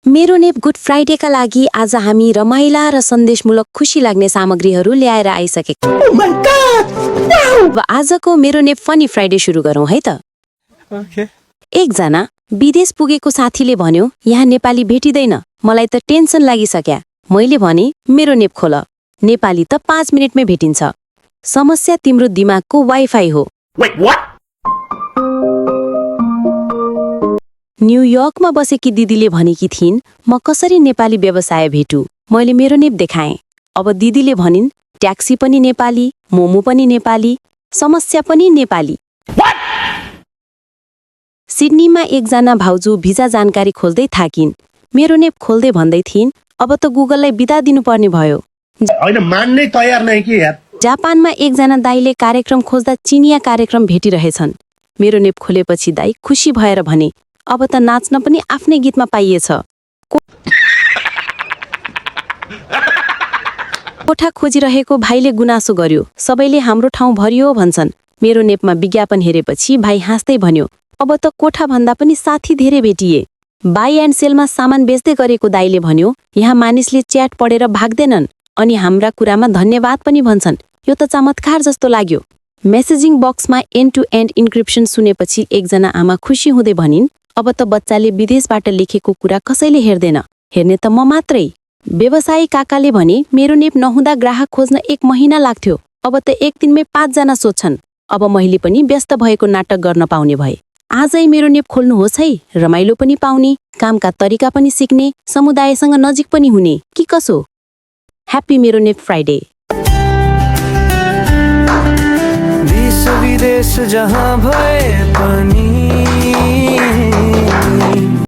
मेरो नेप गुड फ्राइडेका लागि आज हामी रमाइला र सन्देशमूलक खुसी लाग्ने सामग्रीहरू ल्याएर आइसकेका अब आजको मेरो नेप फनी फ्राइडे सुरु गरौँ है त। एकजना विदेश पुगेको साथीले भन्यो, यहाँ नेपाली भेटिँदैन, मलाई त टेन्सन लागिसक्या। मैले भने, मेरो नेप खोल, नेपाली त 5 मिनेटमै भेटिन्छ। समस्या तिम्रो दिमागको वाइफाई हो। न्युयोर्कमा बसेकी दिदीले भनेकी थिइन्, म कसरी नेपाली व्यवसाय भेटु। मैले मेरो नेप देखाएँ। अब दिदीले भनिन्, ट्याक्सी पनि नेपाली, मोमो पनि नेपाली, समस्या पनि नेपाली। सिडनीमा एकजना भाउजू भिजा जानकारी खोज्दै थाकिन्। मेरो नेप खोल्दै भन्दै थिइन्, अब त गुगललाई बिदा दिनुपर्ने भयो। हैन मान्नै तयार नै के यार। जापानमा एकजना दाइले कार्यक्रम खोज्दा चिनिया कार्यक्रम भेटिरहेछन्। मेरो नेप खोलेपछि दाइ खुसी भएर भने, अब त नाच्न पनि आफ्नै गीतमा पाइएछ। कोठा खोजिरहेको भाइले गुनासो गर्यो, सबैले हाम्रो ठाउँ भरियो भन्छन्। मेरो नेपमा विज्ञापन हेरेपछि भाइ हाँस्दै भन्यो, अब त कोठा भन्दा पनि साथी धेरै भेटिए। बाई एन्ड सेलमा सामान बेच्दै गरेको दाइले भन्यो, यहाँ मानिसले च्याट पढेर भाग्दैनन् अनि हाम्रा कुरामा धन्यवाद पनि भन्छन्। यो त चमत्कार जस्तो लाग्यो। मेसेजिङ बक्समा एन्ड टु एन्ड इन्क्रिप्सन सुनेपछि एकजना आमा खुसी हुँदै भनिन्, अब त बच्चाले विदेशबाट लेखेको कुरा कसैले हेर्दैन, हेर्ने त म मात्रै। व्यवसायी काकाले भने, मेरो नेप नहुँदा ग्राहक खोज्न 1 महिना लाग्थ्यो, अब त 1 दिनमै 5 जना सोध्छन्। अब मैले पनि व्यस्त भएको नाटक गर्न पाउने भए। आजै मेरो नेप खोल्नुहोस् है, रमाइलो पनि पाउने, कामका तरिका पनि सिक्ने, समुदायसँग नजिक पनि हुने, कि कसो? ह्याप्पी मेरो नेप फ्राइडे। देश विदेश जहाँ भए पनि